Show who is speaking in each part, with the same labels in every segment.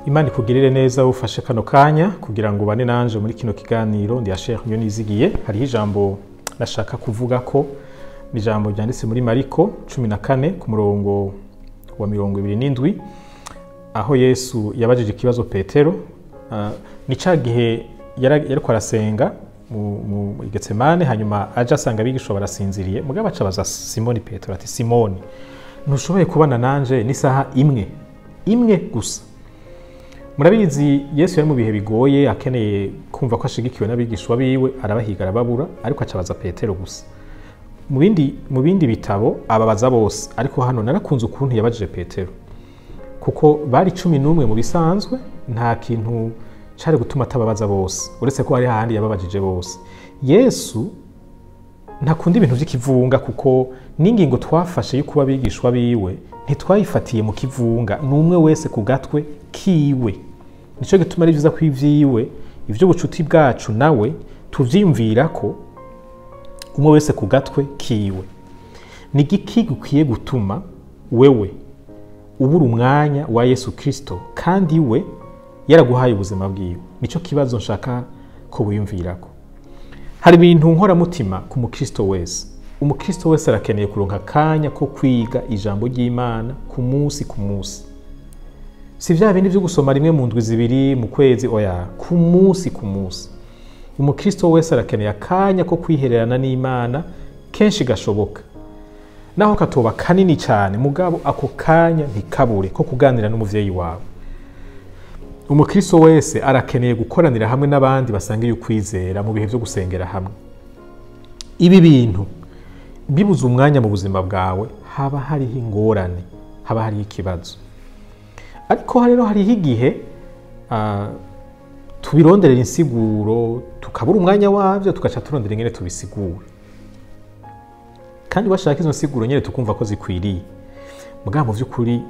Speaker 1: Imana ikugirire neza ufashe kano kanya kugira ngo ubane nanje muri kino kiganiro. Ndi Asher Nizigiye. Hariho ijambo nashaka kuvuga ko ni ijambo ryanditse muri Mariko 14 ku murongo wa 27, aho Yesu yabajije ikibazo Petero. Ni ca gihe yariko arasenga mu Getsemane, hanyuma aje asanga abigishwa barasinziriye, mugabo aca abaza Simoni Petero ati: "Simoni, ntushoboye kubana nanje n'isaha imwe imwe gusa?" Murabizi, Yesu yari mu bihe bigoye, akeneye kumva ko ashigikiwe n'abigishwa biwe, arabahiga arababura, ariko acabaza Petero gusa. Mu bindi bitabo ababaza bose, ariko hano narakunze ukuntu yabajije Petero, kuko bari 11 mu bisanzwe, nta kintu cari gutuma atababaza bose, uretse ko hari hahandi yababajije bose. Yesu ntakunda ibintu vy'ikivunga, kuko n'ingingo twafashe yo kuba abigishwa biwe ntitwayifatiye mu kivunga, ni umwe wese ku gatwe kiwe. Nico gituma ari vyiza ko ivyiwe, ivy'ubucuti bwacu nawe, tuvyiyumvira ko umwe wese ku gatwe kiwe. Ni igiki gikwiye gutuma wewe ubura umwanya wa Yesu Kristo kandi we yaraguhaye ubuzima bwiwe? Nico kibazo nshaka ko wiyumvirako. Hari ibintu nkoramutima ku mukristo wese. Umukristo wese arakeneye kuronka akanya ko kwiga ijambo ry'Imana ku munsi ku munsi. Si vya bindi vyo gusoma rimwe mu ndwi 2, mu kwezi, oya, ku munsi ku munsi. Umukristo wese arakeneye akanya ko kwihererana n'Imana kenshi gashoboka, naho katoba kanini cyane, mugabo ako kanya ntikabure ko kuganira n'umuvyeyi wawe. Umukristo wese arakeneye gukoranira hamwe n'abandi basangiye ukwizera mu bihe vyo gusengera hamwe. Ibi bintu bibuze umwanya mu buzima bwawe, haba hariho ingorane, haba hariho ikibazo. Ariko rero hariho igihe tubironderera insiguro, tukabura umwanya wavyo, tugaca turondera ingene tubisigura, kandi washaka izo nsiguro nyene tukumva ko zikwiriye. Mugabo mu vy'ukuri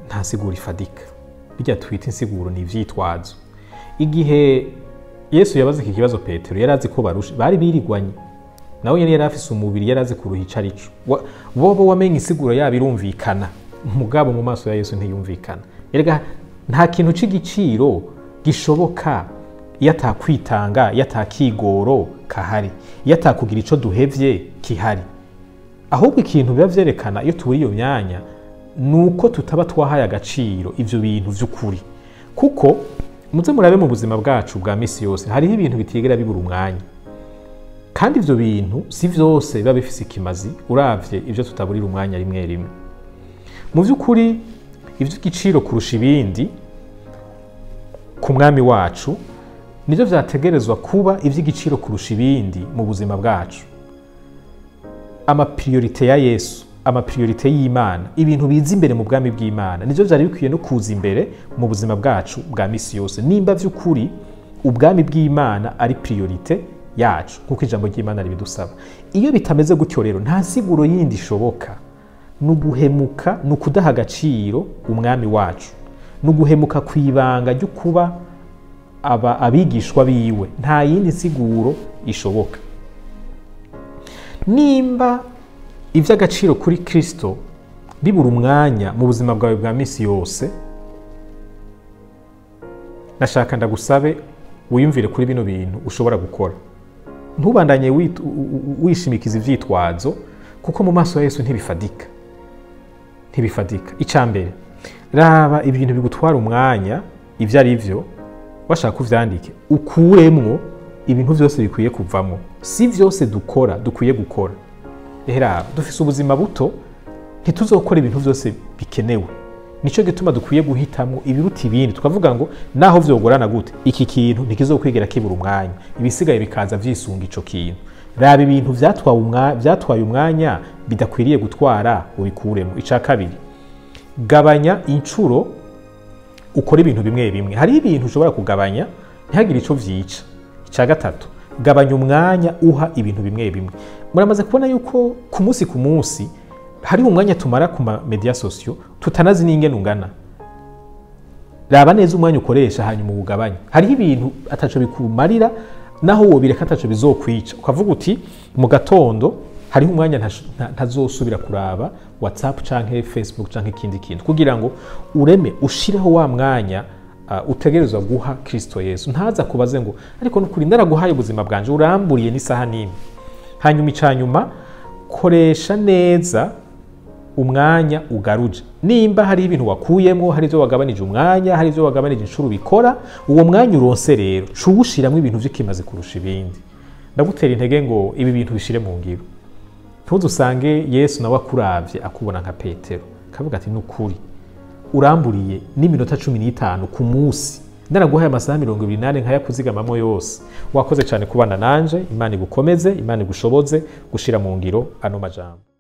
Speaker 1: nta nsiguro ifadika. Bijya twita insiguro ni ivyitwazo. Igihe Yesu yabaza iki kibazo Petero, yari azi ko barusha, bari birigwanye, nawe nyene yari afise umubiri, yari azi kuruha ico arico. Bobo wamenye insiguro yabo irumvikana, mugabo mu maso ya Yesu ntiyumvikana. Erega nta kintu c'igiciro gishoboka iyo atakwitanga, iyo atakigoro kahari, iyo atakugira ico duhevye kihari. Ahubwo ikintu biba vyerekana iyo tubura iyo myanya nuko tutaba twahaye agaciro ivyo bintu vy'ukuri. Kuko muze murabe mu buzima bwacu bwa misi yose, hariho ibintu bitigera bibura umwanya, kandi ivyo bintu si vyose biba bifise ikimazi uravye ivyo tutaburira umwanya rimwe rimwe. Mu vy'ukuri ivy'igiciro kurusha ibindi ku mwami wacu nivyo vyategerezwa kuba ivy'igiciro kurusha ibindi mu buzima bwacu. Ama priorités ya Yesu, ama priorités y'Imana, ibintu biza imbere mu bwami bw'Imana, nivyo vyari bikwiye no kuza imbere mu buzima bwacu bwa misi yose, nimba vy'ukuri ubwami bw'Imana ari priorité yacu nkuko ijambo ry'Imana ribidusaba. Iyo bitameze gutyo rero, nta nsiguro yindi ishoboka, ni uguhemuka, ni ukudaha agaciro umwami wacu, ni uguhemuka ku ibanga ryo kuba aba abigishwa biwe. Nta yindi nsiguro ishoboka. Nimba ivy'agaciro kuri Kristo bibura umwanya mu buzima bwawe bwa misi yose, nashaka ndagusabe wiyumvire kuri bino bintu ushobora gukora. Ntubandanye wishimikiza ivyitwazo, kuko mu maso ya Yesu ntibifadika, ntibifadika. Icya mbere, raba ibintu bigutwara umwanya ivyo ari vyo, washaka uvyandike, ukuremwo ibintu vyose bikwiye kuvamwo. Si vyose dukora dukwiye gukora. Raba, dufise ubuzima buto, ntituzokora ibintu vyose bikenewe. Nico gituma dukwiye guhitamwo ibiruta ibindi, tukavuga ngo naho vyogorana gute, iki kintu ntikizokwigera kibura umwanya, ibisigaye bikaza vyisunga ico kintu. Raba ibintu vyatwaye umwanya bidakwiriye gutwara, ubikuremo. Ica kabiri, gabanya incuro ukora ibintu bimwe bimwe. Hari ibintu ushobora kugabanya ntihagire ico vyica. Ica gatatu, gabanya umwanya uha ibintu bimwe bimwe. Muramaze kubona yuko ku munsi ku munsi hariho umwanya tumara ku ma médias sociaux tutanazi n'ingene ungana. Raba neza umwanya ukoresha, hanyuma uwugabanye. Hariho ibintu ataco bikumarira, naho wobireka ataco bizokwica, ukavuga uti mu gatondo hariho umwanya ntazosubira kuraba WhatsApp canke Facebook canke ikindi kintu, kugira ngo ureme ushireho wa mwanya. utegerezwa guha Kristo Yesu. Ntaza kubaze ngo ariko nukuri naraguhaye ubuzima bwanje, uramburiye n'isaha n'imwe. Hanyuma icanyuma, koresha neza umwanya ugaruje. Nimba hari ibintu wakuyemo, hari ibyo wagabanije umwanya, hari ibyo wagabanije inshuro ubikora, uwo mwanya uronse rero cuwushiramwo ibintu vy'ikimaze kurusha ibindi. Ndagutera intege ngo ibi bintu bishire mu ngiro. Ntuzusange Yesu nawe akuravye akubona nka Petero, kavuga ati nukuri uramburiye n'iminota 15 ku munsi, ndaraguhaye amasaha 24 nkayakuzigamamo yose. Wakoze cyane kubana nanje. Imana igukomeze, Imana igushoboze gushira mu ngiro ano majambo.